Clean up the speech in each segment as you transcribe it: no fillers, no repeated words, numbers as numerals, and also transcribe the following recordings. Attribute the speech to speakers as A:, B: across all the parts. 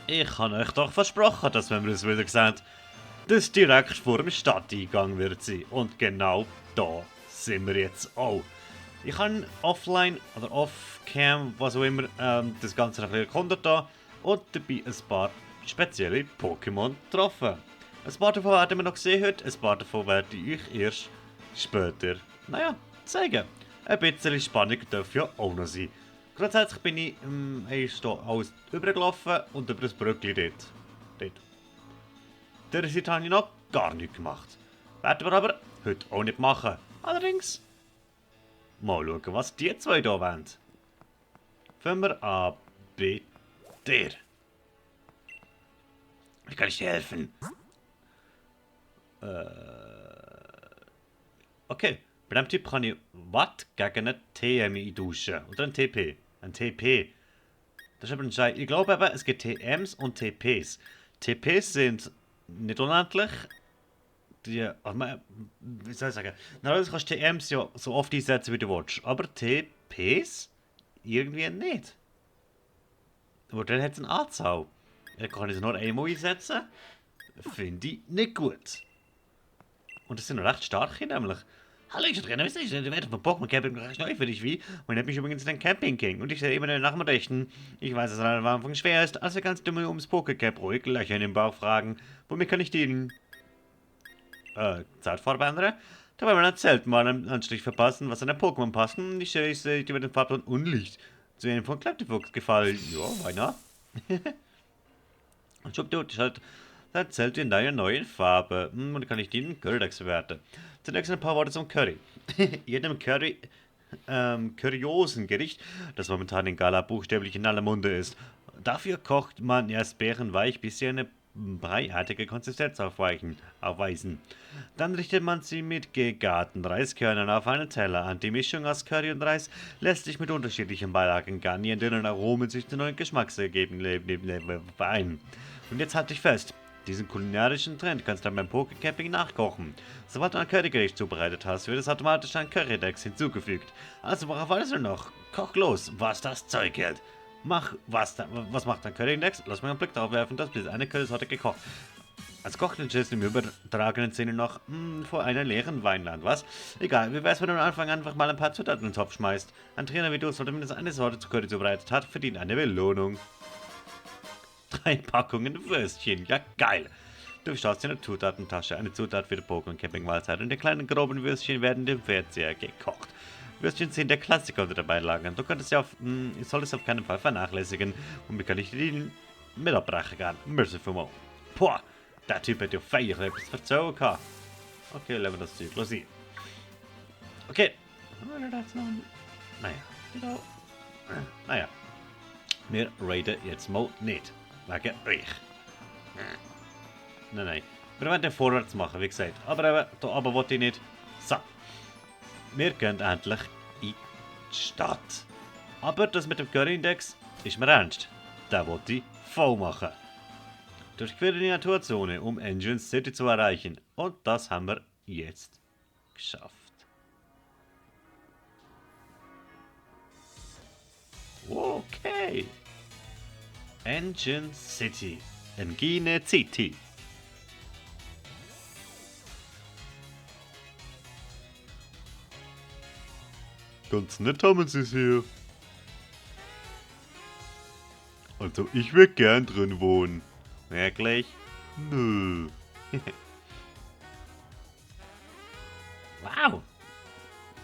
A: Ich habe euch doch versprochen, dass wenn wir uns wieder sehen, das direkt vor dem Stadteingang wird sein. Und genau da sind wir jetzt auch. Ich habe offline oder off-cam, was auch immer, das Ganze noch ein bisschen erkundet da und dabei ein paar spezielle Pokémon getroffen. Ein paar davon werden wir noch sehen heute, ein paar davon werde ich euch erst später, naja, zeigen. Ein bisschen Spannung darf ja auch noch sein. Grundsätzlich bin ich erst hier alles übergelaufen und über das Brückli dort. Der Seite habe ich noch gar nichts gemacht. Werden wir aber heute auch nicht machen. Allerdings, mal schauen, was die zwei hier wollen. Fangen wir an bei dir. Wie kann ich dir helfen? Okay, bei dem Typ kann ich was gegen einen TM eintauschen. Oder ein TP. Ein TP. Das ist aber entscheidend. Ich glaube eben, es gibt TMs und TPs. TPs sind nicht unendlich. Die, wie soll ich sagen? Normalerweise kannst du TMs ja so oft einsetzen, wie du willst. Aber TPs irgendwie nicht. Aber dann hat es eine Anzahl. Dann kann ich es nur einmal einsetzen. Finde ich nicht gut. Und das sind noch recht starke nämlich. Hallo, ich bin Trainer, ich werde von Pokémon Camping recht neu für dich wie. Man nennt mich übrigens den Camping King. Und ich sehe immer nach dem Rechten. Ich weiß, dass es am Anfang schwer ist, also kannst du mir ums Pokécap ruhig Löcher in den Bauch fragen. Womit kann ich dienen? Zeitfarbe ändern? Da wollen wir erzählt mal einen Anstrich verpassen, was an der Pokémon passen. Und ich sehe über den Farbton Unlicht. Zu einem von Kleptofuchs gefallen. Ja, why not? Und schub, du, halt, erzählt in deiner neuen Farbe. Und dann kann ich den Currydex bewerten. Zunächst ein paar Worte zum Curry. Jedem kuriosen Gericht, das momentan in Gala buchstäblich in aller Munde ist. Dafür kocht man erst beerenweich, bis sie eine breiartige Konsistenz aufweisen. Dann richtet man sie mit gegarten Reiskörnern auf einen Teller an. Die Mischung aus Curry und Reis lässt sich mit unterschiedlichen Beilagen garnieren, deren Aromen sich zu neuen Geschmacksergebnissen ein. Und jetzt halt dich fest. Diesen kulinarischen Trend kannst du dann beim Pokecamping nachkochen. Sobald du ein Currygericht zubereitet hast, wird es automatisch ein Currydex hinzugefügt. Also worauf wartest du noch? Koch los, was das Zeug hält. Was macht ein Currydex? Lass mich einen Blick darauf werfen, das bis eine Currysorte gekocht. Als Kochlinge ist im übertragenen Sinne noch vor einer leeren Weinland, was? Egal, wie wär's, wenn du am Anfang einfach mal ein paar Zutaten in den Topf schmeißt? Ein Trainer wie du, sollte mindestens eine Sorte zu Curry zubereitet hat, verdient eine Belohnung. 3 Packungen Würstchen, ja geil. Du verstaust in der Zutatentasche eine Zutat für die Pokémon Camping Mahlzeit und die kleinen groben Würstchen werden im Fernseher gekocht. Würstchen sind der Klassiker unter der Beilagen. Du könntest ich soll es auf keinen Fall vernachlässigen und wie kann ich die mit abbrechen gehen? Merci vielmals. Boah, der Typ hat ja feierlich etwas verzögert gehabt. Okay, lassen wir das Zeug los sein. Okay. Naja, genau. Naja. Wir raiden jetzt mal nicht. Wegen euch. Nein. Wir wollen vorwärts machen, wie gesagt. Aber eben, da oben wollte ich nicht. So. Wir gehen endlich in die Stadt. Aber das mit dem Curry-Index ist mir ernst. Den wollte ich voll machen. Durchqueren die Naturzone, um Engine City zu erreichen. Und das haben wir jetzt geschafft. Okay. Engine City. Engine City. Ganz nett haben sie es hier. Also ich würde gern drin wohnen. Wirklich? Nö. Wow.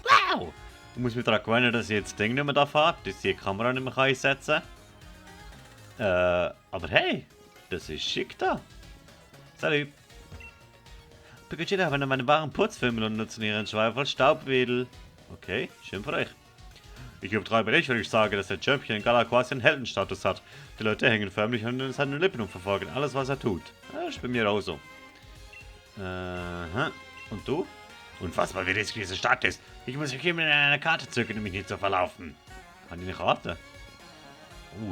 A: Wow. Ich muss mich daran gewöhnen, dass ich jetzt das Ding nicht mehr da fahre, dass ich die Kamera nicht mehr einsetzen kann. Aber hey, das ist schick da. Salut. Pikachu, wenn ihr meine wahren Putzfilme und nutzen ihren Schweifel Staubwedel. Okay, schön für euch. Ich übertreibe nicht, wenn ich sage, dass der Champion in Gala quasi einen Heldenstatus hat. Die Leute hängen förmlich an seinen Lippen und verfolgen alles, was er tut. Ja, das ist bei mir auch so. Und du? Unfassbar, wie riesig diese Stadt ist. Ich muss mich immer in einer Karte zücken, um mich nicht zu verlaufen. Kann ich nicht raten?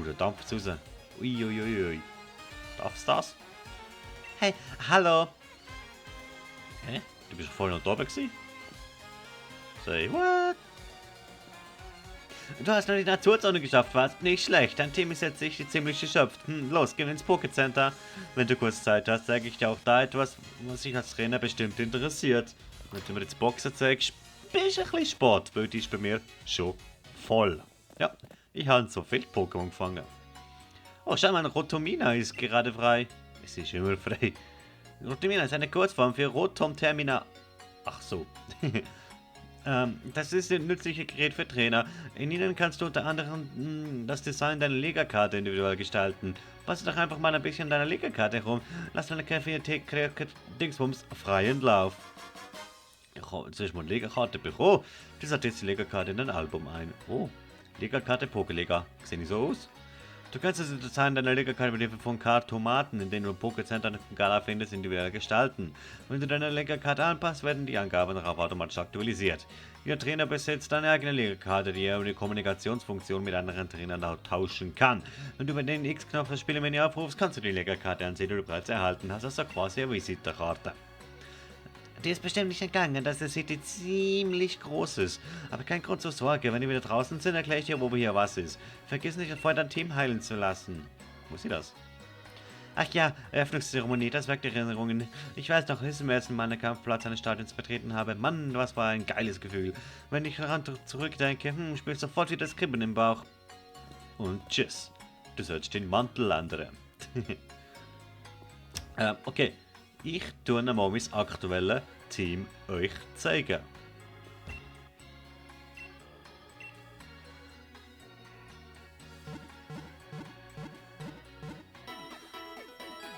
A: Da dampft es raus. Uiuiui. Darf's das? Hey, hallo. Hä? Du bist vorhin noch da gewesen? Say what? Du hast noch die Naturzone geschafft, was? Nicht schlecht. Dein Team ist jetzt sicher ziemlich geschöpft. Los, geh ins Pokécenter. Wenn du kurz Zeit hast, zeige ich dir auch da etwas, was dich als Trainer bestimmt interessiert. Wenn du mir jetzt Boxen zeigst, bist du ein bisschen Sport, weil die ist bei mir schon voll. Ja, ich habe so viel Pokémon gefangen. Oh, schau mal, Rotomina ist gerade frei. Es ist immer frei. Rotomina ist eine Kurzform für Rotom Termina. Ach so. Das ist ein nützliches Gerät für Trainer. In ihnen kannst du unter anderem das Design deiner Liga-Karte individuell gestalten. Passe doch einfach mal ein bisschen deiner Liga-Karte herum. Lass deine Dingsbums freien Lauf. Ich habe zuerst mal eine Liga-Karte bekommen. Das hat jetzt die Liga-Karte in dein Album ein. Oh, Liga-Karte Pokéliga. Sehen die so aus? Du kannst das Design deiner Liga-Karte mit Hilfe von Kartomaten, in denen du im Pokécenter eine Gala findest, individuell gestalten. Wenn du deine Liga-Karte anpasst, werden die Angaben darauf automatisch aktualisiert. Jeder Trainer besitzt eine eigene Liga-Karte, die er über die Kommunikationsfunktion mit anderen Trainern tauschen kann. Wenn du über den X-Knopf das Spielmenü aufrufst, kannst du die Liga-Karte ansehen, die du bereits erhalten hast, also quasi eine Visitenkarte. Dir ist bestimmt nicht entgangen, dass der City ziemlich groß ist. Aber kein Grund zur Sorge, wenn wir wieder draußen sind, erkläre ich dir, wo hier was ist. Vergiss nicht, vorher dein Team heilen zu lassen. Wo ist sie das? Ach ja, Eröffnungszeremonie, das weckt Erinnerungen. Ich weiß noch, als ich zum ersten Mal einen Kampfplatz eines Stadions betreten habe. Mann, was war ein geiles Gefühl. Wenn ich daran zurückdenke, spüre ich sofort wieder das Kribbeln im Bauch. Und tschüss. Du sollst den Mantel ändern. Okay. Ich tue mal mein aktuelles Team euch zeigen.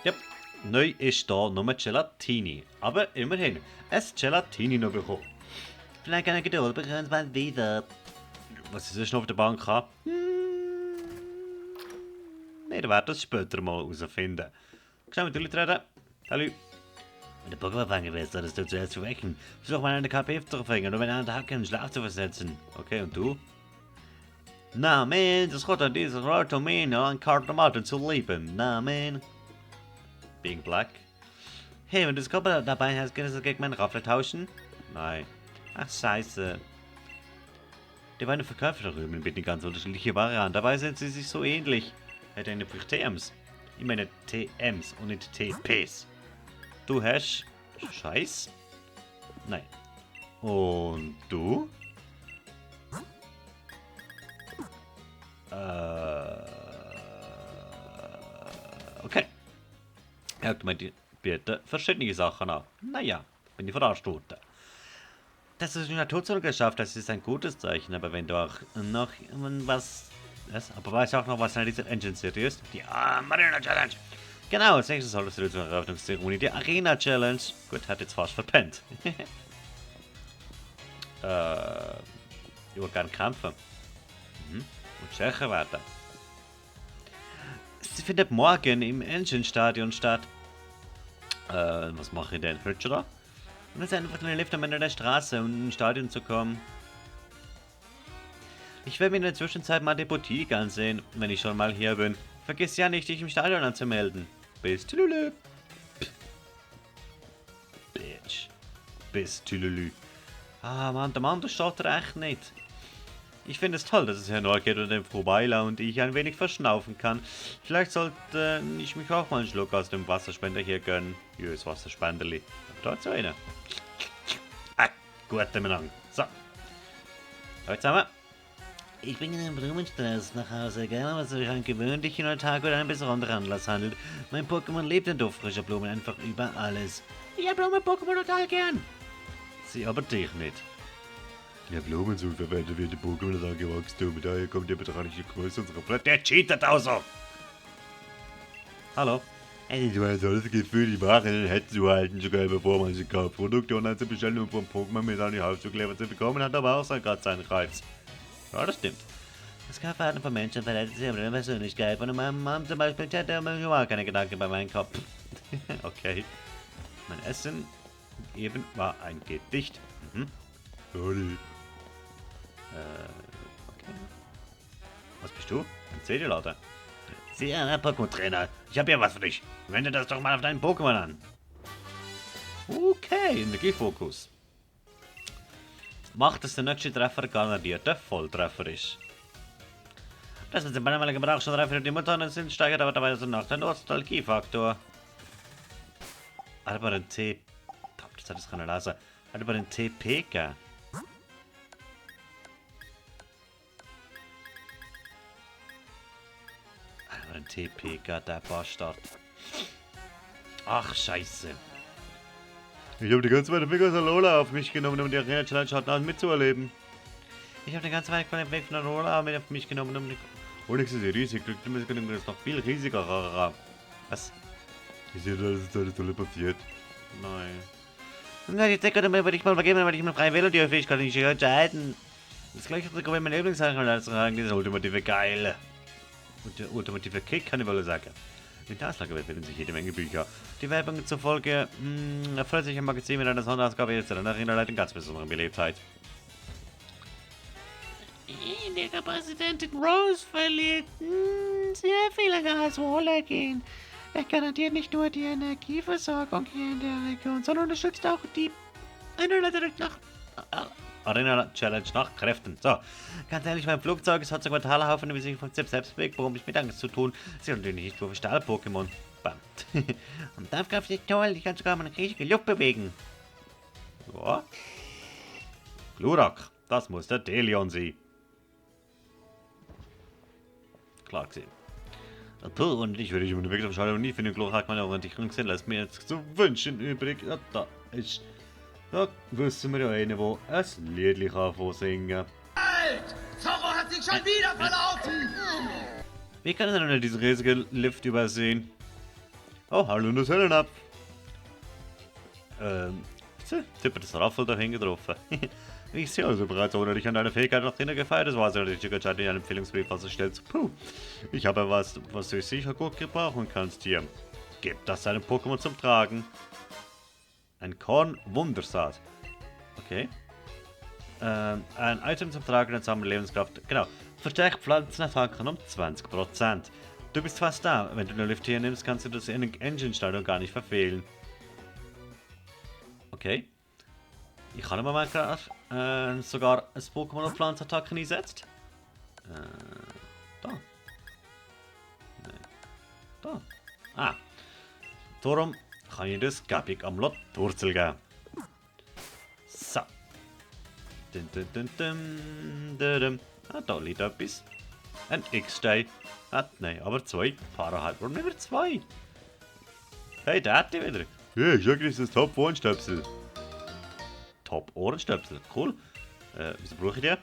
A: Ja, neu ist da nur Gelatini. Aber immerhin, ein Gelatini noch bekommen. Vielleicht eine Geduld, bekommen wir mal wieder. Was ist das noch auf der Bank? Ne, da werden das später mal herausfinden. Schau mal, reden. Hallo. Wenn du Pokémon fangen willst, solltest du zuerst verwecken. Versuch mal eine KP zu fangen, um einen Hack in den Schlaf zu versetzen. Okay, und du? Na, man, das hat an dieser Rotomina an Kartomaten zu lieben. Na, man. Big Black. Hey, wenn du das Körper dabei hast, kannst du gegen meinen Raffler tauschen? Nein. Ach, scheiße. Die beiden Verkäufer rühmen bieten ganz unterschiedliche Ware an. Dabei sind sie sich so ähnlich. Hätte eine für TMs. Ich meine TMs und nicht TPs. Du hast Scheiß? Nein. Und du? Okay. Er hat mir bitte verschiedene Sachen an. Naja, bin ich verarscht worden. Dass du es in der Naturzone geschafft hast, ist ein gutes Zeichen, aber wenn du auch noch was... Aber weißt du auch noch, was in dieser Engine City ist? Die Marina Challenge! Genau, als nächstes solltest du zur Eröffnungszeremonie die Arena Challenge. Gut, hat jetzt fast verpennt. Ich will gerne kämpfen. Und stärker werden. Sie findet morgen im Engine Stadion statt. Was mache ich denn? Hört schon da? Und es ist einfach eine Lift am Ende der Straße, um ins Stadion zu kommen. Ich werde mir in der Zwischenzeit mal die Boutique ansehen, wenn ich schon mal hier bin. Vergiss ja nicht, dich im Stadion anzumelden. Bis Tülülü. Bitch. Bis Tülülü. Ah, Mann, der Mann, das steht recht nicht. Ich finde es toll, dass es hier neu geht und dem Frohbeila und ich ein wenig verschnaufen kann. Vielleicht sollte ich mich auch mal einen Schluck aus dem Wasserspender hier gönnen. Hier ist Wasserspenderli. Da ist so einer. Ah, gut miteinander. So. Hallo zusammen. Ich bin in den Blumenstrauß nach Hause, egal was sich einen gewöhnlichen Tag oder einen besonderen Anlass handelt. Mein Pokémon lebt in Duft frischer Blumen einfach über alles. Ich habe Blumen-Pokémon total gern. Sie aber dich nicht. Ja, Blumen zu verwenden wird die Pokémon das angewachsen und daher kommt die betrachtliche Größe unserer Platte. Der cheatet also! Hallo? Du hast alles Gefühl, die Ware in den Händen zu halten, sogar bevor man sie kauft. Produkte online zu bestellen und vom Pokémon mit an die Haustür geliefert zu bekommen, hat aber auch gerade seinen Reiz. Ja, das stimmt. Das Kaufverhalten von Menschen verletzt sich aber in der Persönlichkeit. Von meinem Mann zum Beispiel hätte er mir überhaupt keine Gedanken bei meinem Kopf. Okay. Mein Essen eben war ein Gedicht. Sorry. Okay. Was bist du? Ein CD-Lauter. Sehr, Pokémon-Trainer. Ich habe ja was für dich. Wende das doch mal auf deinen Pokémon an. Okay, Energiefokus. Macht, dass der nächste Treffer garantierter Volltreffer ist. Das mit dem einmaligen Gebrauch schon 3 für die Mutter sind, steigert aber dabei noch der Nostalgiefaktor. Hat aber den T... Das hat es keine Laser. Hat aber den TPK. Ein TPK, der Bastard. Ach, scheiße. Ich habe die ganze Zeit Weg aus der Lola auf mich genommen, um die Arena Challenge Hotline mitzuerleben. Ich habe den ganzen Weg von der Lola mit auf mich genommen, um die... Oh, nichts ist riesig. Das ist noch viel riesiger. Was? Ist dir das tolle passiert? Nein. Na, die Decke würde ich mal vergeben, weil ich mir frei wähle, die Fähigkeit nicht entscheiden. Das gleiche Trikot wie mein Lieblingssachen als sagen, diese ultimative Geile. Und der ultimative Kick kann ich wohl sagen. In der Auslage befinden sich jede Menge Bücher. Die Werbung zufolge erfreut sich ein Magazin mit einer Sonderausgabe jetzt in der Erinnerung ganz besonderen Beliebtheit. Der Präsidentin Rose verliert sehr viele Gaswohlergehen. Er garantiert nicht nur die Energieversorgung hier in der Region, sondern unterstützt auch die Arena Challenge nach Kräften. So, ganz ehrlich, mein Flugzeug ist heutzutage ein Talerhaufen, wie sich von selbst bewegt, warum ich mit Angst zu tun. Sie sind natürlich nicht nur für Stahl-Pokémon. Bam. Und Dampfkraft ist toll, ich kann sogar meine riesige Luft bewegen. Ja. Glurak, das muss der Delion sein. Klar gesehen. Puh, und ich würde dich unterwegs auf Schale und nie für den Glurak meine Orientierung gesehen, lässt mir jetzt zu wünschen übrig. Ja, da ist... Da wissen wir ja einen, der ein Liedchen singen kann.
B: Halt! Zorro hat sich schon wieder verlaufen!
A: Wie kann er denn diesen riesigen Lift übersehen? Oh, hallo, das Hellenab. Tippe das Raffel da hingetroffen. Ich sehe also bereits, ohne dich an deiner Fähigkeit nach drinnen gefeiert. Das war so natürlich entscheidend in einem Empfehlungsbrief, was du stellst. Puh, ich habe was du sicher gut gebrauchen kannst hier. Gib das deinem Pokémon zum Tragen. Ein Korn-Wundersaat. Okay. Ein Item zum Tragen und Sammeln Lebenskraft. Genau. Verstärkt Pflanzenattacken um 20%. Du bist fast da. Wenn du eine Lift hier nimmst, kannst du das in der Engine-Steuerung gar nicht verfehlen. Okay. Ich kann aber mal gerade sogar ein Pokémon auf Pflanzenattacken einsetzt. Da. Nee. Da. Ah. Darum kann ich das Gabik am Lot Wurzel geben. So. Ah, da liegt etwas. Ein X-Stein. Ah, nein, aber 2. Parahype. Warum nicht mehr 2? Hey, der hat die wieder. Ja, ich sag, das ist das Top-Ohrenstöpsel. Top-Ohrenstöpsel, cool. Wieso brauche ich die?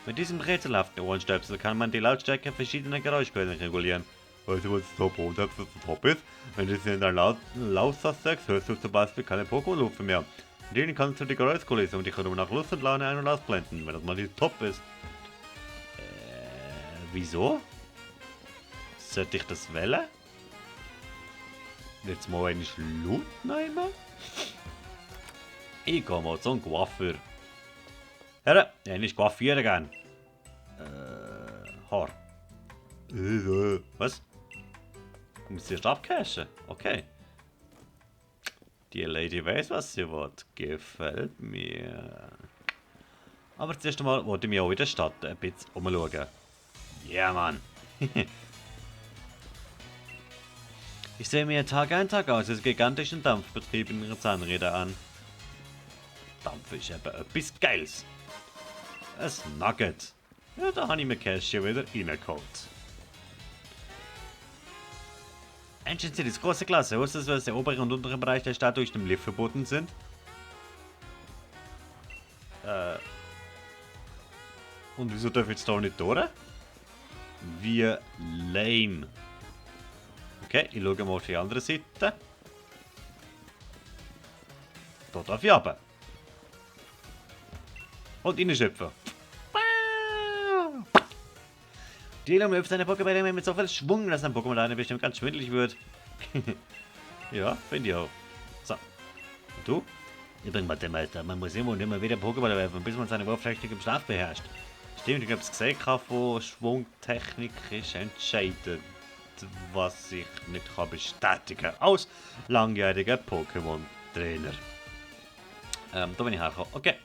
A: Mit diesem rätselhaften Ohrenstöpsel kann man die Lautstärke verschiedener Geräuschquellen regulieren. Weißt du, was das Top-Ohrenstöpsel Top ist? Wenn du es in der Lautsatz sagst, hörst du zum Beispiel keine Pokémon-Rufe mehr. Mit denen kannst du die Geräuschkulisse und die können nach Lust und Laune ein- und ausblenden, wenn das mal die Top ist. Wieso? Sollte ich das wählen? Jetzt mal einen Schlut nehmen? Ich gehe mal zum Coiffeur. Herr, ich coiffieren gern. Haar. Was? Du musst erst abcashen. Okay. Die Lady weiß, was sie will. Gefällt mir. Aber zuerst einmal wollte ich mich auch in der Stadt ein bisschen umschauen. Ja, Mann. Ich sehe mir Tag ein, Tag aus als gigantischen Dampfbetrieb in ihre Zahnräder an. Dampf ist eben etwas Geiles. Ein Nugget. Ja, da habe ich mir Cash hier wieder reingeholt. Engine City ist große Klasse. Wusstest du, dass der obere und untere Bereich der Stadt durch den Lift verboten sind? Und wieso darf ich jetzt da nicht durch? Wie lame. Okay, ich schaue mal auf die andere Seite. Da darf ich runter. Und reinschöpfen. Die Elom wirft seine Pokémon mit so viel Schwung, dass ein Pokémon eine bestimmt ganz schwindelig wird. Ja, finde ich auch. So. Und du? Ich bin Mathematiker. Man muss immer und immer wieder Pokémon werfen, bis man seine Wurftechnik im Schlaf beherrscht. Stimmt, ich habe es gesehen, wo Schwungtechnik ist entscheidend. Was ich nicht kann bestätigen als langjähriger Pokémon-Trainer. Da bin ich hergekommen. Okay.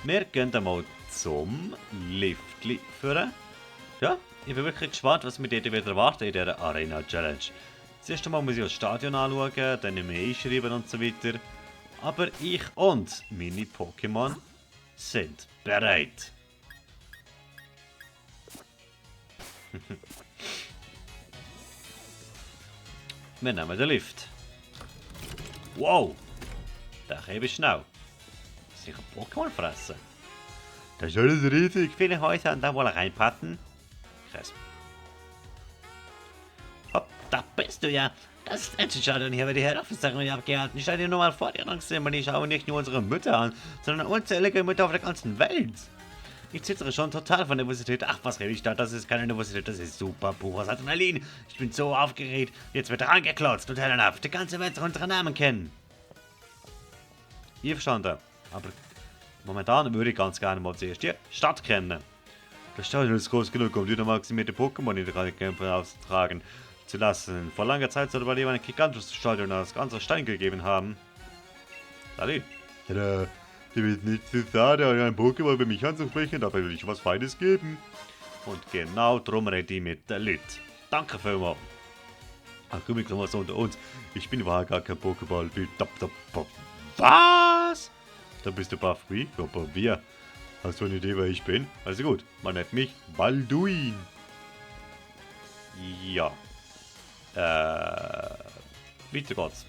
A: Wir gehen mal zum Liftli führen. Ja, ich bin wirklich gespannt, was mir dort wieder erwartet in dieser Arena Challenge. Das erste Mal muss ich das Stadion anschauen, dann eine Mail schreiben und so weiter. Aber ich und meine Pokémon sind bereit. Wir nehmen den Lift. Wow! Der hebe ich schnell. Sicher Pokémon fressen. Das ist alles riesig. Viele Häuser und da wohl reinpassen. Krass. Hopp, da bist du ja. Das ist Entenstadion. Hier wird die Head-Office-Zeremonie abgehalten. Ich stelle dir nur mal vor, die Rangszimmer, die schauen nicht nur unsere Mütter an, sondern unzählige Mütter auf der ganzen Welt. Ich zittere schon total von Nervosität. Ach, was rede ich da? Das ist keine Nervosität, das ist super pures Adrenalin. Ich bin so aufgeregt. Jetzt wird rangeklotzt und hellenhaft. Die ganze Welt soll unsere Namen kennen. Ihr verstanden. Aber momentan würde ich ganz gerne mal zuerst die Stadt kennen. Das Stadion ist groß genug, um die maximierte Pokémon in die Kämpfe austragen zu lassen. Vor langer Zeit soll es mal ein gigantisches Stadion aus ganzer Stein gegeben haben. Salut. Tada. Die wird nicht zu schade, ein Pokémon bei mich anzusprechen, dabei will ich was Feines geben. Und genau drum rede ich mit der Lit. Danke vielmals. Ach komm, ich mal so unter uns. Ich bin überhaupt gar kein Pokéball. Was? Da bist du baff wie? Aber wir. Hast du eine Idee, wer ich bin? Also gut, man nennt mich Balduin. Ja. Weiter geht's.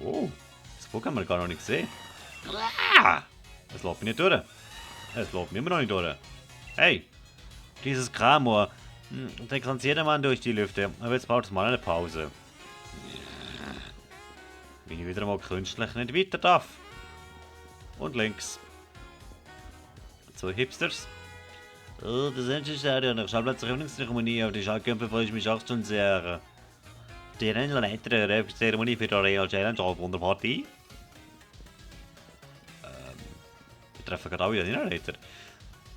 A: Oh, das Pokémon gar noch nicht gesehen. Es läuft mir nicht durch. Es läuft mir immer noch nicht durch. Hey, dieses Kramor. Der kann jeder Mann durch die Lüfte. Aber jetzt braucht es mal eine Pause. Wenn ich wieder mal künstlich nicht weiter darf. Und links. So Hipsters. Oh, das Entenstadion. Nach Schallplatzeröffnungszeremonie auf die Schallkämpfe freue ich mich auch schon sehr. Die Rennleiter der Eröffnungszeremonie für die Real Challenge auf Wunderparty. Wir treffen gerade alle den Leiter.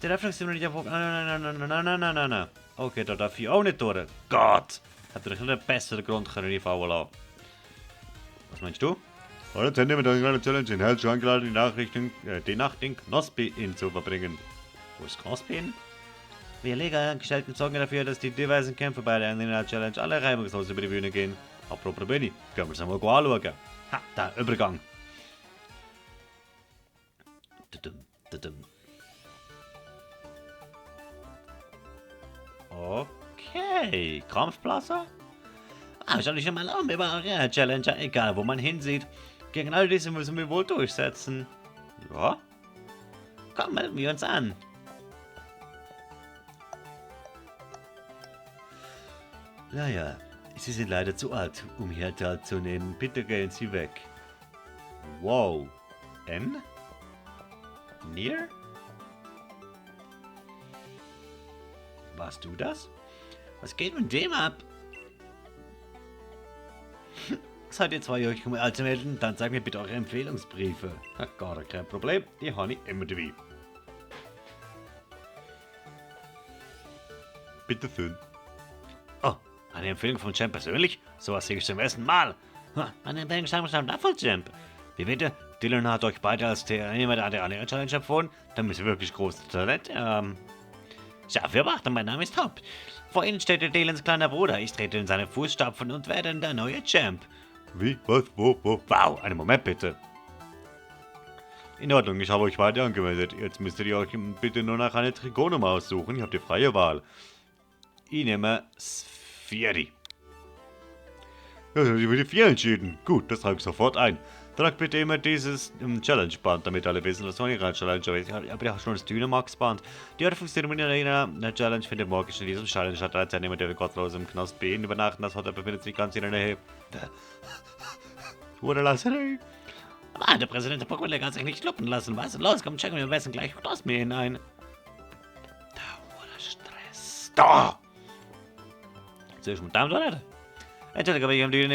A: Die Eröffnungszeremonie auf... Nein. Okay, da darf ich auch nicht durch. Gott! Hätte ich einen besseren Grund können einfallen lassen. Was meinst du? Alle Teilnehmer der kleinen Challenge sind herzlich eingeladen, die Nacht in Knospi Inn zu verbringen. Wo ist Knospi Inn? Wir Liga-Angestellten sorgen dafür, dass die diversen Kämpfe bei der Arena Challenge alle reibungslos über die Bühne gehen. Apropos Bühne, können wir uns einmal anschauen. Ha, der Übergang. Okay, Kampfplaza? Schau dich mal um über Arena Challenge, egal wo man hinsieht. Gegen all diese müssen wir wohl durchsetzen. Ja? Komm, melden wir uns an. Naja, Sie sind leider zu alt, um hier teilzunehmen. Bitte gehen Sie weg. Wow. N? Nier? Warst du das? Was geht mit dem ab? Seid ihr zwei euch anzumelden, dann sagt mir bitte eure Empfehlungsbriefe. Gar kein Problem, die habe ich immer dabei. Bitte schön. Oh, eine Empfehlung von Champ persönlich? Sowas sehe ich zum ersten Mal. Eine Empfehlung von Champ. Wie bitte? Dylan hat euch beide als Teilnehmer der Arena Challenge empfohlen. Da müsst ihr wirklich großes Talent haben. Ja, wir warten, mein Name ist Hop. Vor Ihnen steht Dylans kleiner Bruder. Ich trete in seine Fußstapfen und werde der neue Champ. Wie? Was? Wo? Wow, einen Moment bitte. In Ordnung, ich habe euch beide angemeldet. Jetzt müsst ihr euch bitte nur nach einer Trikotnummer aussuchen. Ihr habt die freie Wahl. Ich nehme Spheri. Ja, das habe ich für die 4 entschieden. Gut, das trage ich sofort ein. Tragt bitte immer dieses Challenge-Band, damit alle wissen, was Sonic Challenge ist. Aber ich habe schon das Dynamax-Band. Die Eröffnungszeremonie der Challenge findet morgen in diesem Challenge statt. 3 Teilnehmer, die gottlos im Knast B übernachten. Das Hotel befindet sich ganz in der Nähe. Wurde lassen. Der Präsident der Pokémon kann sich nicht schluppen lassen. Was ist los? Komm, checken wir am besten gleich Knast B hinein. Da wurde Stress. Da! Soll ich mit Damen oder nicht? Entschuldigung, aber ich habe die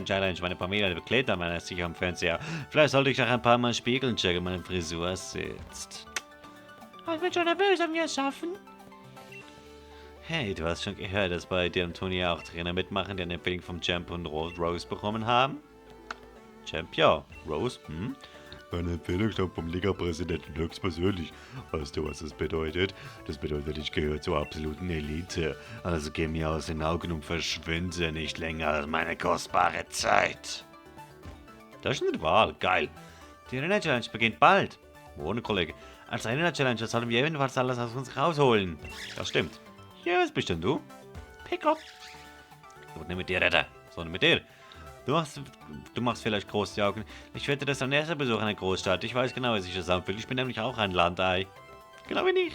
A: Challenge, meine Familie bekleidet an meiner sich am Fernseher. Vielleicht sollte ich auch ein paar Mal spiegeln checken, meine Frisur sitzt. Ich bin schon nervös, ob wir es schaffen. Hey, du hast schon gehört, dass bei dem Turnier auch Trainer mitmachen, die eine Empfehlung vom Champ und Rose bekommen haben? Champ, ja. Rose, Meine Empfehlung stammt vom Liga-Präsidenten höchstpersönlich. Weißt du, was das bedeutet? Das bedeutet, ich gehöre zur absoluten Elite. Also geh mir aus den Augen und verschwinde nicht länger als meine kostbare Zeit. Das ist eine Wahl. Geil. Die Arena-Challenge beginnt bald. Ohne Kollege. Als Arena-Challenge sollen wir jedenfalls alles aus uns rausholen. Das stimmt. Ja, was bist denn du? Pickle. Ich wollte nicht mit dir reden, sondern mit dir. Du machst vielleicht große Augen. Ich wette, das ist dein erster Besuch in einer Großstadt. Ich weiß genau, wie sich das anfühlt. Ich bin nämlich auch ein Landei. Genau wie ich.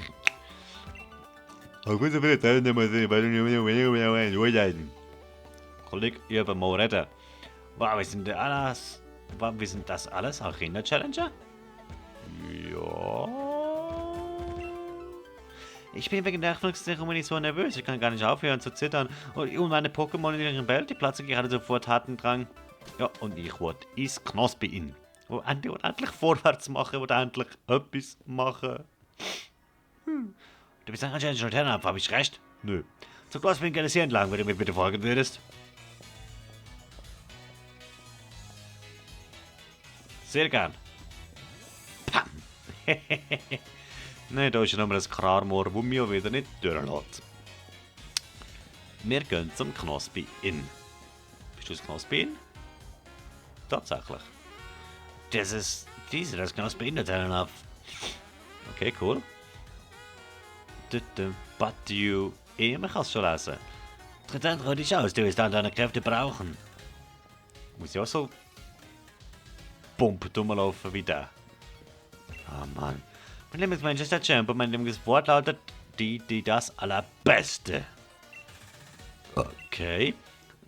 A: Auch wenn so viele Teilnehmer sind, weil du durchhalten. Kollege, über mal reden. Wow, wir sind das alles Arena-Challenger? Ja. Ich bin wegen der Eröffnungszeremonie so nervös, ich kann gar nicht aufhören zu zittern. Und meine Pokémon in ihren Welt, die platzen gerade sofort Tatendrang. Ja, und ich wollte ins Knospi in. Wo endlich vorwärts machen, wo endlich etwas machen. Du bist anscheinend schon Laternenapfel, habe ich recht? Nö. So groß bin ich gerne hier entlang, wenn du mir bitte folgen würdest. Sehr gern. Pam. Nein, da ist ja nochmal das Klarmoor, das mich wieder nicht durchlässt. Wir gehen zum Knospi Inn. Bist du das Knospi Inn? Tatsächlich. Das Knospi Inn, der okay, cool. But you... Man kann es schon lesen. Trotzdem ruhig dich aus, du wirst dann deine Kräfte brauchen. Muss ich auch so... Pump rumlaufen wie der. Ah, Mann. Mein Lieblingsmensch ist der Champ und mein Lieblingswort lautet die das Allerbeste. Okay.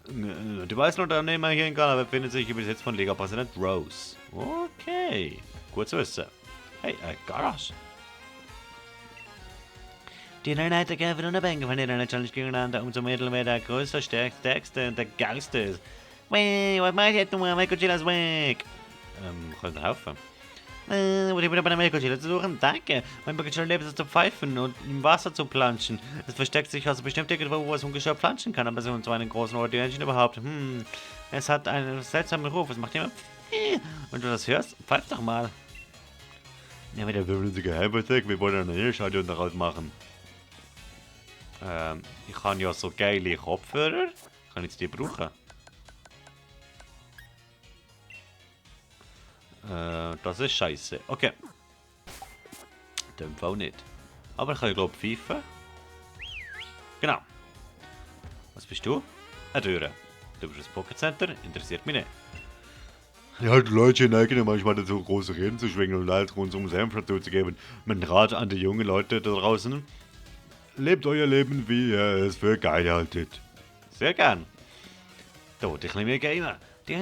A: Du weißt noch, der Nehmer hier in Ghana befindet sich im Besitz von Liga-Präsident Rose. Okay. Gut zu wissen. Hey, Garage. Die Einheiten kämpfen unabhängig von ihrer Challenge gegeneinander, umso mehr der größte, stärkste und der geilste ist. Weh, was mach ich jetzt nur? Michael Chilla ist weg. Kann helfen. Ich bin bei der Melkogila zu suchen. Danke. Mein Pikachu lebt es zu pfeifen und im Wasser zu planschen. Es versteckt sich also bestimmt irgendwo, wo es ungestört planschen kann, aber so und so einen großen Ort, die Menschen überhaupt. Es hat einen seltsamen Ruf. Es macht immer und du das hörst, pfeif doch mal. Ja, mit der Wirbel Geheimversteck. Wir wollen eine Hirschaudio daraus machen. Ich habe ja so geile Kopfhörer. Kann ich die brauchen? Das ist scheiße. Okay. Dem Fall nicht. Aber ich kann, glaube ich, pfeifen. Genau. Was bist du? Eine Türe. Du bist das Pocket Center. Interessiert mich nicht. Ja, die Leute neigen manchmal dazu, große Reden zu schwingen und Leid rund um Senf dazu zu geben. Mein Rat an die jungen Leute da draußen. Lebt euer Leben, wie ihr es für geil haltet. Sehr gern. Da, die kleine Gamer. Die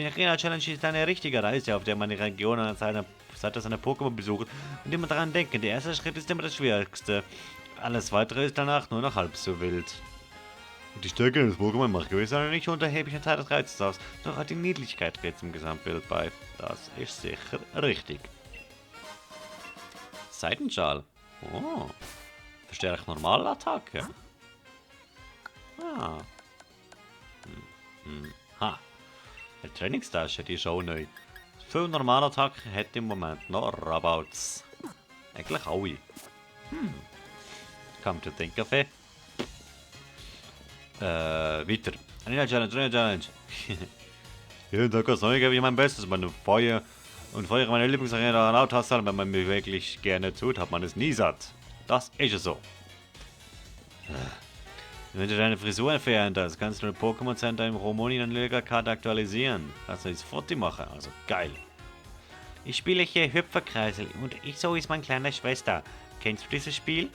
A: Arena-Challenge ist eine richtige Reise, auf der man die Region an seiner Pokémon besucht und immer daran denken, der erste Schritt ist immer das Schwierigste. Alles weitere ist danach nur noch halb so wild. Die Stärke des Pokémon macht gewiss eine nicht unerhebliche Teil des Reizes aus, doch hat die Niedlichkeit trägt zum Gesamtbild bei. Das ist sicher richtig. Seitenschal. Oh. Verstärkt normale Attacke. Ah. Ha. Die Trainingstasche, die ist auch neu. Viel normale Attacken hat im Moment noch Rabouts. Eigentlich alle. Come to think of it. Weiter. Arena Challenge. Jeden Tag was Neues gebe ich mein Bestes. Meine Feuer meine Lieblingsarena laut hast, wenn man mir wirklich gerne tut, hat man es nie satt. Das ist es so. Wenn du deine Frisur veränderst, kannst du ein Pokémon Center im Romoni und Liga-Karte aktualisieren. Kannst du das Foto machen, also geil. Ich spiele hier Hüpferkreisel und so ist meine kleine Schwester. Kennst du dieses Spiel?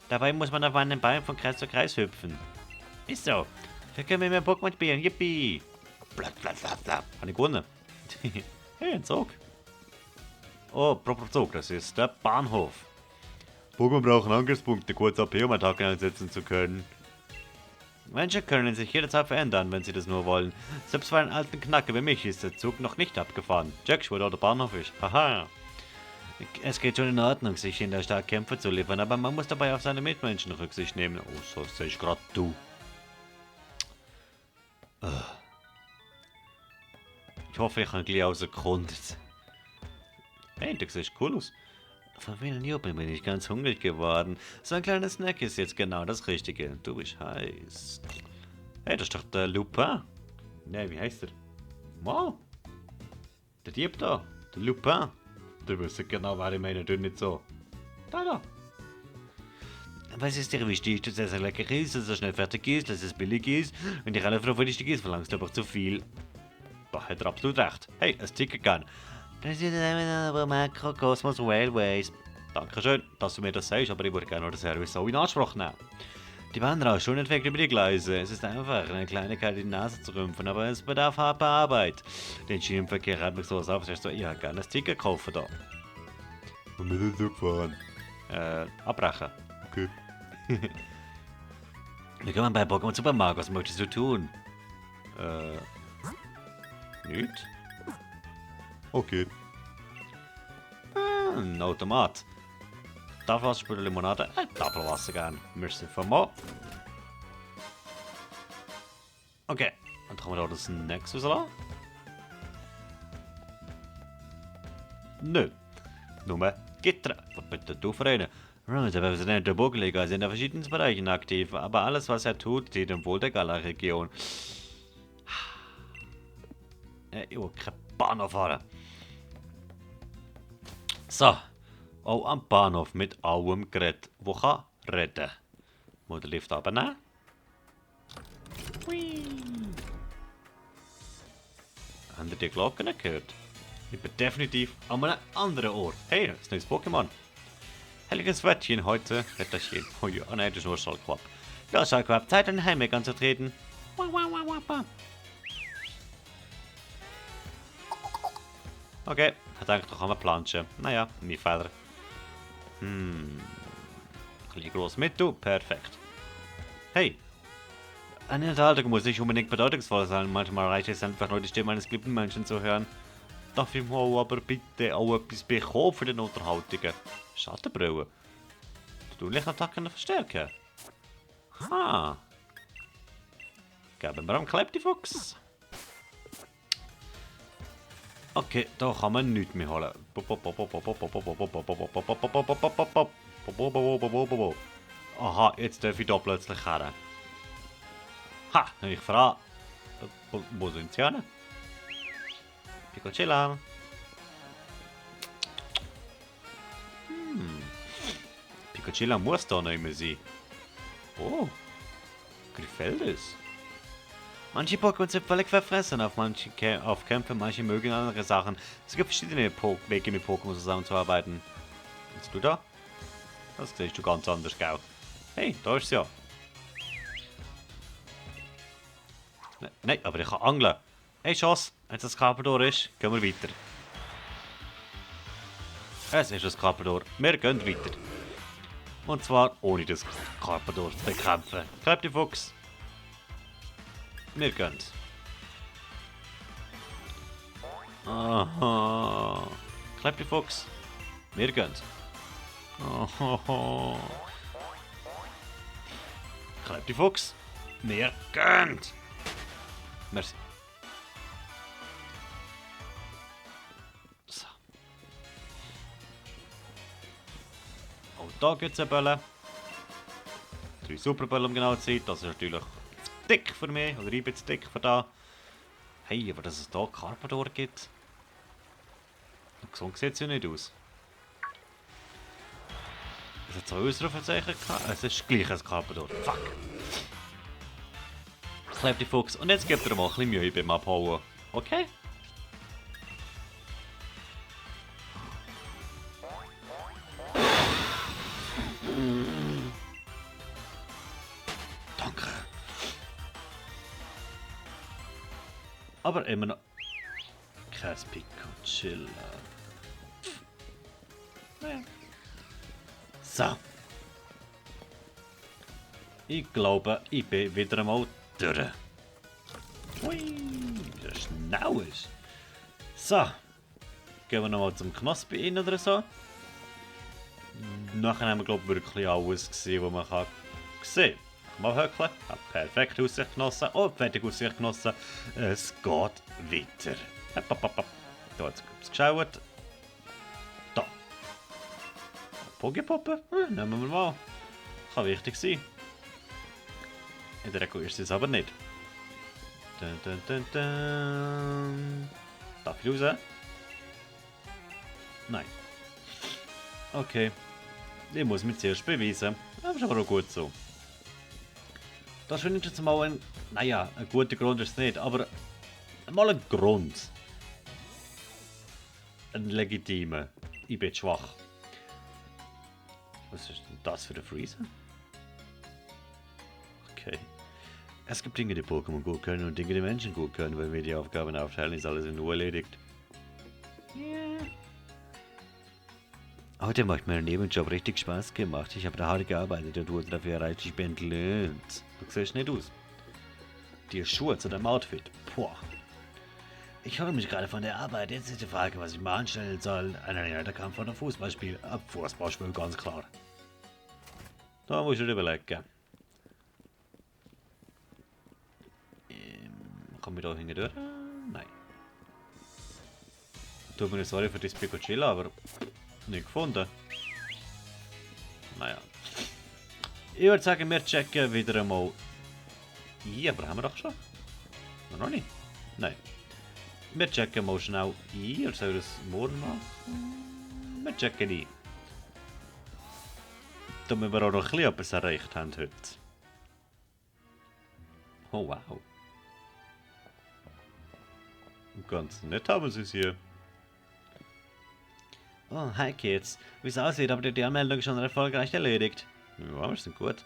A: Dabei muss man auf einem Bein von Kreis zu Kreis hüpfen. Ist so. Da können wir mehr Pokémon spielen, yippie. Blatt. Habe ich gewonnen. Hey, ein Zug. Oh, proper Zug, das ist der Bahnhof. Pokémon brauchen Angriffspunkte, kurz AP, um Attacken einsetzen zu können. Menschen können sich jederzeit verändern, wenn sie das nur wollen. Selbst für einen alten Knacker wie mich ist der Zug noch nicht abgefahren. Jack, wo der Bahnhof ist. Haha. Es geht schon in Ordnung, sich in der Stadt Kämpfe zu liefern, aber man muss dabei auf seine Mitmenschen Rücksicht nehmen. Oh, so sehe ich gerade du. Ich hoffe, ich habe gleich auserkundet. Hey, du siehst cool aus. Von vielen Jubeln bin ich ganz hungrig geworden. So ein kleiner Snack ist jetzt genau das Richtige. Du bist heiß. Hey, das ist doch der Lupin. Ne, wie heißt der? Wow. Der Dieb da. Der Lupin. Du weißt genau, wer ich meine, du nicht so. Da. Was ist dir wichtig, dass es lecker ist, dass es schnell fertig ist, dass es billig ist und die Relativ wichtig ist, verlangst du aber zu viel. Da hat er absolut recht. Hey, ein Ticket. Das ist aber Makrokosmos Railways. Dankeschön, dass du mir das sagst, aber ich würde gerne den Service so in Anspruch nehmen. Die Bahn rauscht schon entwegt über die Gleise. Es ist einfach eine Kleinigkeit in die Nase zu rümpfen, aber es bedarf harter Arbeit. Den Schienenverkehr hat mich so auf, dass ich gerne das Ticket kaufen da. Und mit dem Zug fahren? Abbrechen. Okay. Willkommen bei Pokémon Supermarkt, was möchtest du tun? Nicht? Okay. Ein Automat. Tafelwasser für Limonade? Tafelwasser gern. Merci vielmals. Okay. Und dann können wir da das Nexus rauslassen? Nö. Nur Gitter. Was bitte du für eine? Der Präsident der Burgliga ist in den verschiedenen Bereichen aktiv, aber alles, was er tut, dient dem Wohl der Gala-Region. Ich will keinen Bahnhof fahren. So. Auch am Bahnhof mit allem Gerät, wo kann reden. Muss der Lift abnehmen? Habt ihr die Glocken gehört? Ich bin definitiv an einem anderen Ort. Hey, das ist ein neues Pokémon. Heiliges Wettchen heute. Wetterchen. Oh ja, nein, das ist nur Schallquapp. Ja, Schallquapp, Zeit in den Heimweg anzutreten. Okay, hat eigentlich doch einmal planschen. Naja, mein Fehler. Ein bisschen groß mit, du. Perfekt. Hey. Eine Unterhaltung muss nicht unbedingt bedeutungsvoll sein. Manchmal reicht es einfach nur, die Stimme eines geliebten Menschen zu hören. Darf ich mal aber bitte auch etwas bekommen für den Unterhaltungen? Schattenbrille. Du Lichtattacken verstärken. Ha. Geben wir am Kleptifuchs. Okay, da kann man nichts mehr holen. Aha, jetzt darf ich da plötzlich her. Ha, ich frage. Wo sind sie hin? Piccochilla. Piccochilla muss da nicht mehr sein. Oh, gefällt es. Manche Pokémon sind völlig verfressen auf Kämpfe, manche mögen andere Sachen. Es gibt verschiedene Wege mit Pokémon zusammenzuarbeiten. Bist du da? Das siehst du ganz anders, gell? Hey, da ist sie ja. Nein, aber ich kann angeln. Hey Chance, wenn das Carpador ist, gehen wir weiter. Es ist das Carpador. Wir gehen weiter. Und zwar ohne das Carpador zu bekämpfen. Kleptifuchs. Wir gehen. Aha. Kleptifuchs. Wir gehen. Aha. Kleptifuchs. Wir gehen. Merci. So. Auch da gibt es eine Bälle. 3 Superbälle um genau zu sein. Das ist natürlich dick für mich. Oder ich bin zu dick für da. Hey, aber dass es da Carpador gibt. So sieht es ja nicht aus. Es hat 2 Ausrufezeichen gehabt. Es ist gleich ein Carpador. Fuck. Kleptifuchs. Und jetzt gibt er mal ein bisschen Mühe beim Abhauen. Okay? Danke. Aber immer noch kein Piccochilla. Naja. So. Ich glaube, ich bin wieder einmal durch. Hui, das ist schnell. So. Gehen wir nochmal zum Knospe rein oder so. Nachher haben wir, glaube ich, wirklich alles gesehen, was man kann sehen. Mal höckeln. Perfekt Aussicht genossen. Oh, fertig Aussicht genossen. Es geht weiter. Da hat es geschaut. Da. Pokepuppe? Nehmen wir mal. Kann wichtig sein. In der Ecke ist es aber nicht. Dun, dun, dun, dun. Darf ich raus? Nein. Okay. Ich muss mich zuerst beweisen. Das ist aber auch gut so. Das finde ich jetzt mal ein... Naja, ein guter Grund ist es nicht, aber... Mal ein Grund. Ein legitimer. Ich bin schwach. Was ist denn das für der Freezer? Okay. Es gibt Dinge, die Pokémon gut können und Dinge, die Menschen gut können. Wenn wir die Aufgaben aufteilen, ist alles in Ruhe erledigt. Yeah. Heute macht mein Nebenjob richtig Spaß gemacht. Ich habe da hart gearbeitet und wurde dafür reichlich entlohnt. Du siehst nicht aus. Die Schuhe zu deinem Outfit. Boah. Ich höre mich gerade von der Arbeit. Jetzt ist die Frage, was ich mal anstellen soll. Der kam von einem Fußballspiel. Fußballspiel, ganz klar. Da muss ich überlegen. Komme ich da hinten durch? Nein. Tut mir sorry für das Piccochillo, aber nicht gefunden. Naja. Ich würde sagen, wir checken wieder einmal. Ja, aber haben wir doch schon? Noch nicht? Nein. Wir checken mal schnell ein. Oder soll ich das morgen machen? Wir checken ein. Damit wir auch noch ein bisschen etwas erreicht haben heute. Oh wow. Ganz nett haben sie es hier. Oh, hi Kids. Wie es aussieht, habt ihr die Anmeldung schon erfolgreich erledigt? Ja, wir sind gut.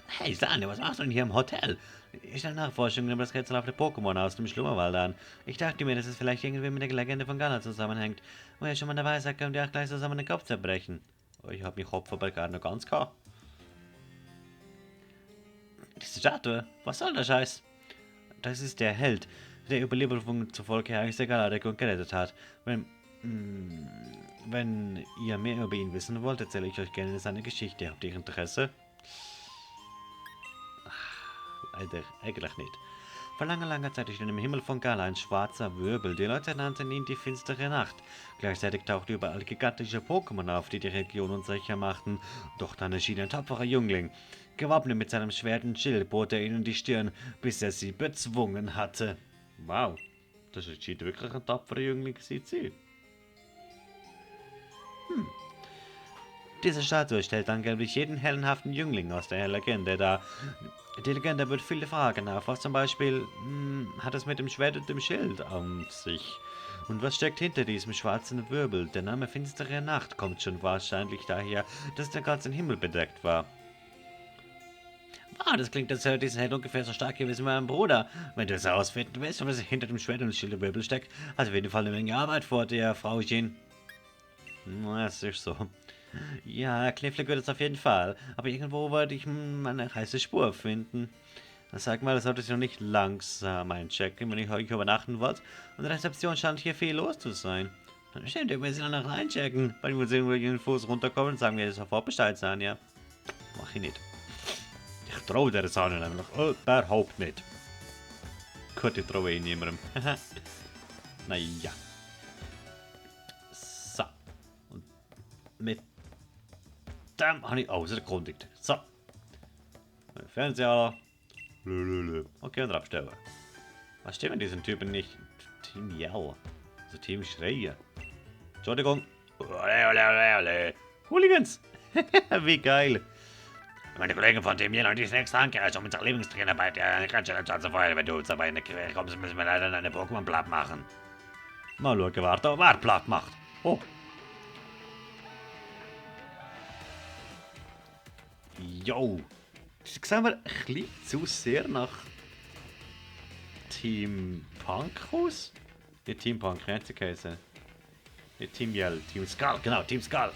A: Hey Sani, was machst du denn hier im Hotel? Ich stelle Nachforschungen über das rätselhafte Pokémon aus dem Schlummerwald an. Ich dachte mir, dass es vielleicht irgendwie mit der Legende von Galar zusammenhängt. Wo ihr schon mal dabei seid, könnt ihr auch gleich zusammen den Kopf zerbrechen. Oh, ich hab mich Kopf aber gerade noch ganz gehabt. Diese Statue? Was soll der Scheiß? Das ist der Held, der Überlieferung zufolge Heiße Galadriel gerettet hat. Wenn ihr mehr über ihn wissen wollt, erzähle ich euch gerne seine Geschichte. Habt ihr Interesse? Leider eigentlich nicht. Vor langer Zeit ist in dem Himmel von Galar ein schwarzer Wirbel. Die Leute nannten ihn die finstere Nacht. Gleichzeitig tauchten überall gigantische Pokémon auf, die die Region unsicher machten. Doch dann erschien ein tapferer Jüngling. Gewappnet mit seinem Schwert und Schild bot er ihnen die Stirn, bis er sie bezwungen hatte. Wow, das scheint wirklich ein tapferer Jüngling zu sein. Diese Statue stellt angeblich jeden heldenhaften Jüngling aus der Legende dar. Die Legende wird viele Fragen auf, was zum Beispiel hat es mit dem Schwert und dem Schild an sich? Und was steckt hinter diesem schwarzen Wirbel? Der Name Finstere Nacht kommt schon wahrscheinlich daher, dass der ganze Himmel bedeckt war. Ah, das klingt, als wäre dieser Held ungefähr so stark gewesen wie mein Bruder. Wenn du es herausfinden willst, was hinter dem Schwert und dem Schild und Wirbel steckt, hast du auf jeden Fall eine Menge Arbeit vor dir, Frauchen. Das ist so. Ja, Knifflig wird es auf jeden Fall. Aber irgendwo wollte ich eine heiße Spur finden. Sag mal, das sollte ich noch nicht langsam einchecken, wenn ich heute übernachten wollte. Und in der Rezeption scheint hier viel los zu sein. Stimmt, wir müssen noch einchecken. Weil wir sehen, wo die Infos runterkommen und sagen wir sofort Bescheid sein, ja. Mach ich nicht. Ich traue der Sahne nämlich überhaupt nicht. Gut, ich traue niemandem. Naja. So. Und mit dem habe ich auserkundigt. So. Fernseher. Okay, und abstellen. Was stimmt mit diesen Typen nicht? Team Yell. Also Team Schreien. Entschuldigung. Hooligans. Wie geil. Meine Kollegen von Team Yell und die nächste Ankehr, um unsere Lieblingstrainer bei der Kratschelschanze vorher, wenn du uns dabei in der Quere kommst, müssen wir leider eine Pokémon platt machen. Mal schauen, wer platt macht. Oh. Jo. Das sehen wir ein bisschen zu sehr nach Team Punk aus. Nicht Team Punk, nicht Käse. Nicht Team Yell, Team Skull, genau, Team Skull.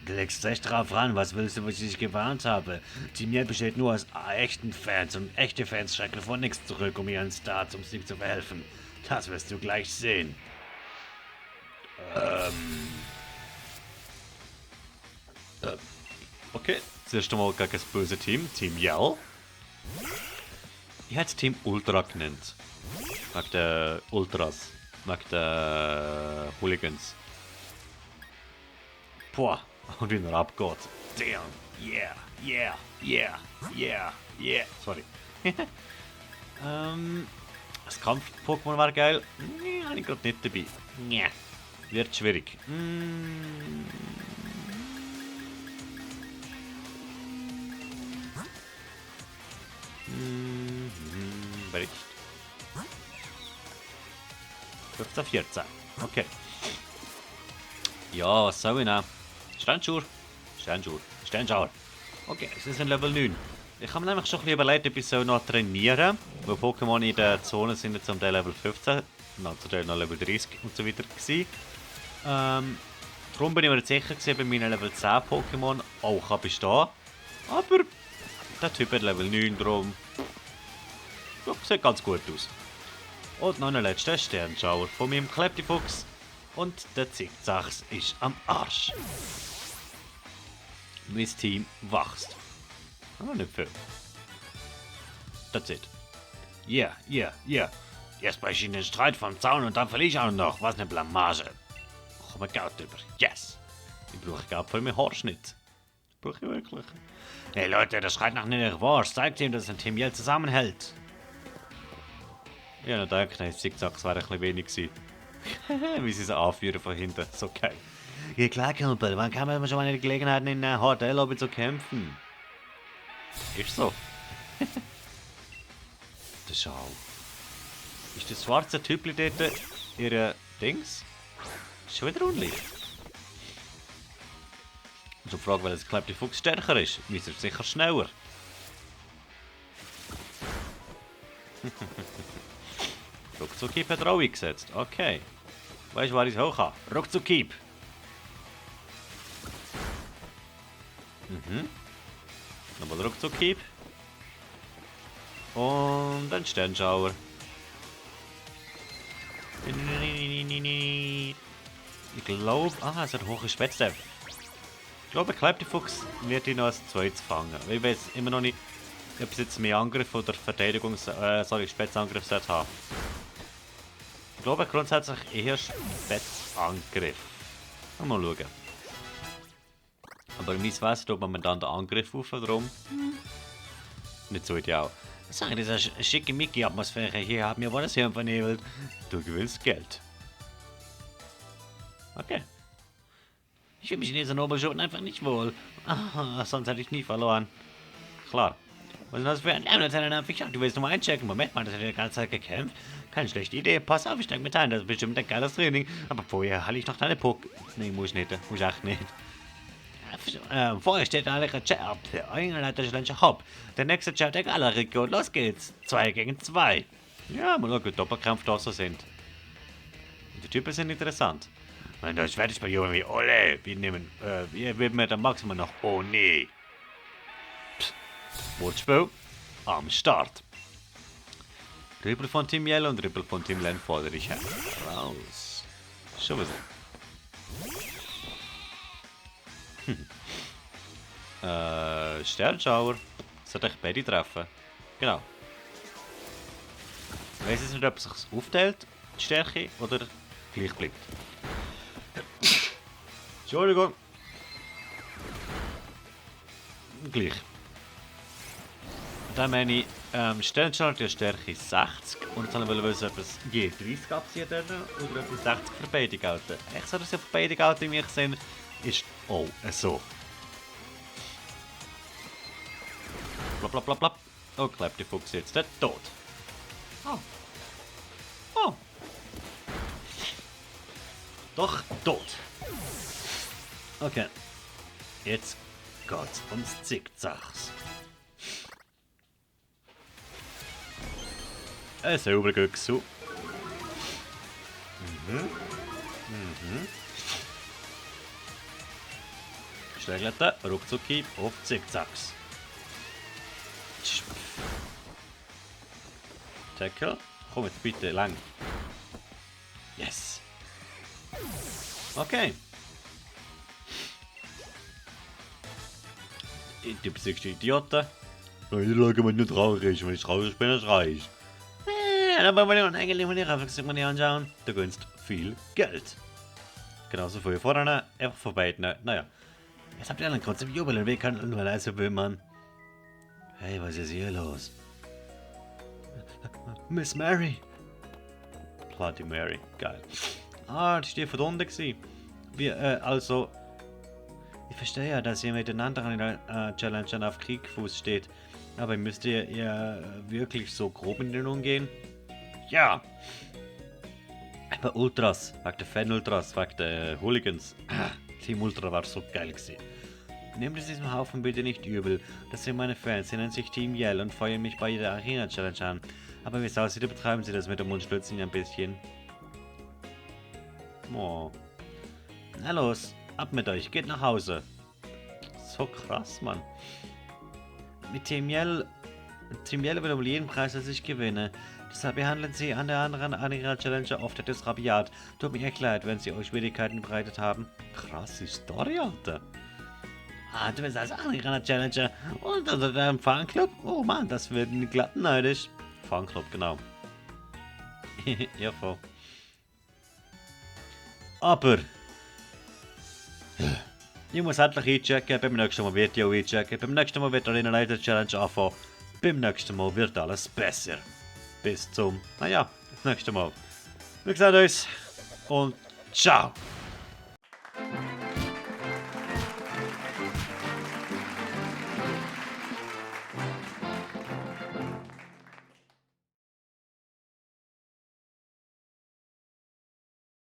A: Du legst echt drauf ran, was willst du, was ich gewarnt habe? Team Yell besteht nur aus echten Fans und echte Fans schrecken vor nichts zurück, um ihren Star zum Sieg zu verhelfen. Das wirst du gleich sehen. Okay, zuerst einmal gegen das böse Team, Team Yell. Ich hätte es Team Ultra genannt. Wegen der Ultras. Mag der Hooligans. Boah, und wie er abgeht. Damn, yeah, yeah, yeah, yeah, yeah. Sorry. Das Kampf-Pokémon war geil. Nee, habe ich gerade nicht dabei. Nee. Wird schwierig. Bericht. 15, 14. Okay. Ja, was soll ich noch? Sternschauer. Okay, es ist ein Level 9. Ich habe mir nämlich schon ein bisschen überlegt, ob ich so noch trainieren, weil Pokémon in der Zone sind jetzt um den Level 15, noch zu noch Level 30 und so weiter gewesen. Darum bin ich mir nicht sicher gewesen, bei meinen Level 10 Pokémon auch kann bestehen. Aber der Typ hat Level 9, darum ja, sieht ganz gut aus. Und noch ein letzter Sternschauer von meinem Kleptifuchs. Und der Zickzacks ist am Arsch. Mein Team wächst. Aber nicht viel. That's it. Yeah. Jetzt breche ich in den Streit vom Zaun und dann verliere ich auch noch. Was eine Blamage. Komm mir Geld über. Yes. Ich brauche Geld für meinen Haarschnitt. Brauche ich wirklich. Hey Leute, das schreit nach einer Revanche. Zeigt ihm, dass ein Team jetzt zusammenhält. Ja, ich denke, die Zickzacks wäre ein bisschen wenig gewesen. Wie sie so anführen von hinten. So geil. Ja klar, Kumpel. Wann kann man schon mal eine Gelegenheit in einer Hotellobby zu kämpfen? Ist so. Der Schau. Ist das schwarze Typli dort ihre Dings? Ist schon wieder unlicht. Und so die Frage, welches Kleptifuchs stärker ist. Ist er sicher schneller. Ruckzuck-Keep hat er auch eingesetzt. Okay. Weißt du, wer ich hoch habe? Ruckzuck-Keep. Nochmal Ruckzuck-Keep. Und ein Sternschauer. Ich glaube... Ah, es hat hohe Spätzle. Ich glaube, Kleptifuchs wird ihn noch als zweites fangen. Weil ich weiß immer noch nicht, ob es jetzt mehr Angriff oder Spätzangriff sollte haben. Ich glaube grundsätzlich eher Spätzangriff. Mal schauen. Aber mein Wesen tut momentan den Angriff auf, darum nicht so ideal. Was sage ich, diese schicke-Mickey-Atmosphäre hier hat mir wohl das Hirn vernebelt. Du gewinnst Geld. Okay. Ich fühle mich in dieser Nobelschule einfach nicht wohl. Ah, sonst hätte ich nie verloren. Klar. Was ist das für ein Lärmlieutenant? Du willst nur mal einchecken. Moment mal, das hat ja die ganze Zeit gekämpft. Keine schlechte Idee. Pass auf, ich steig mit ein. Das ist bestimmt ein geiles Training. Aber vorher halte ich noch deine Puck. Nee, muss ich nicht. Muss ich echt nicht. Vorher steht eigentlich ein Chat. Der Einleiter ist ein Hopp. Der nächste Chat der Galerie. Und los geht's. 2 gegen 2. Ja, mal schauen, wie Doppelkampf da so sind. Und die Typen sind interessant. Wenn das fertig bei Jungen wie Ole. Wir mit der Maximum noch. Oh nee. Wortspiel am Start. Rippel von Team Yellow und Rippel von Team Len fordere ich heraus. Schon wieder. Sternschauer. Sollte ich beide treffen? Genau. Ich weiss jetzt nicht, ob es sich aufteilt, die Stärke, oder gleich bleibt. Entschuldigung. Gleich. Dann meine ich, Sternschauer die Stärke 60 und jetzt wollen wir wissen, ob es je 30 abziehen oder ob es 60 für beide gelten. Echt so, dass sie für beide gelten, wie ich sehe, ist auch so. Blablabla. Oh, Kleptifuchs jetzt der tot. Oh. Doch tot. Okay. Jetzt geht's ums Zickzacks. Ein sauberer Güchsu. Schlägelter Ruckzuck-Keep auf Zickzacks. Tackle. Komm jetzt bitte lang. Yes. Okay. Du bist ein Idioten. Ich schaue, wenn du traurig bist. Wenn ich traurig bin, dann schreie ich. Ja, dann wollen wir den eigentlich anschauen. Du gewinnst viel Geld. Genauso viel vorne, einfach vorbei. Naja. Jetzt habt ihr einen kurzen Jubel und wir können nur leise wimmern. Hey, was ist hier los? Miss Mary. Bloody Mary, geil. Ah, die steht verdunten gewesen. Also... Ich verstehe ja, dass ihr mit den anderen Challengern auf Kriegfuß steht. Aber müsst ihr wirklich so grob mit denen umgehen? Ja! Bei Ultras, wegen der Fan-Ultras, wegen der Hooligans. Team Ultra war so geil gewesen. Nehmt es diesem Haufen bitte nicht übel. Das sind meine Fans, sie nennen sich Team Yell und feuern mich bei jeder Arena-Challenge an. Aber wie es aussieht, betreiben sie das mit dem Mundstützen ein bisschen. Oh. Na los, ab mit euch, geht nach Hause. So krass, Mann. Mit Team Yell will um jeden Preis, dass ich gewinne. Deshalb behandeln sie an der anderen Arena-Challenger oft etwas rabiat. Tut mir echt leid, wenn sie euch Schwierigkeiten bereitet haben. Krasse Story, Alter. Ah, du bist als Arena-Challenger und unter deinem Fanclub? Oh Mann, das wird ein glatt neidisch. Fanclub, genau. Ja, voll. Aber... Ich muss endlich einchecken, beim nächsten Mal wird ich auch einchecken, beim nächsten Mal wird Arena Leiter Challenge anfangen, beim nächsten Mal wird alles besser. Bis zum, naja, das nächste Mal. Wir sehen uns und ciao!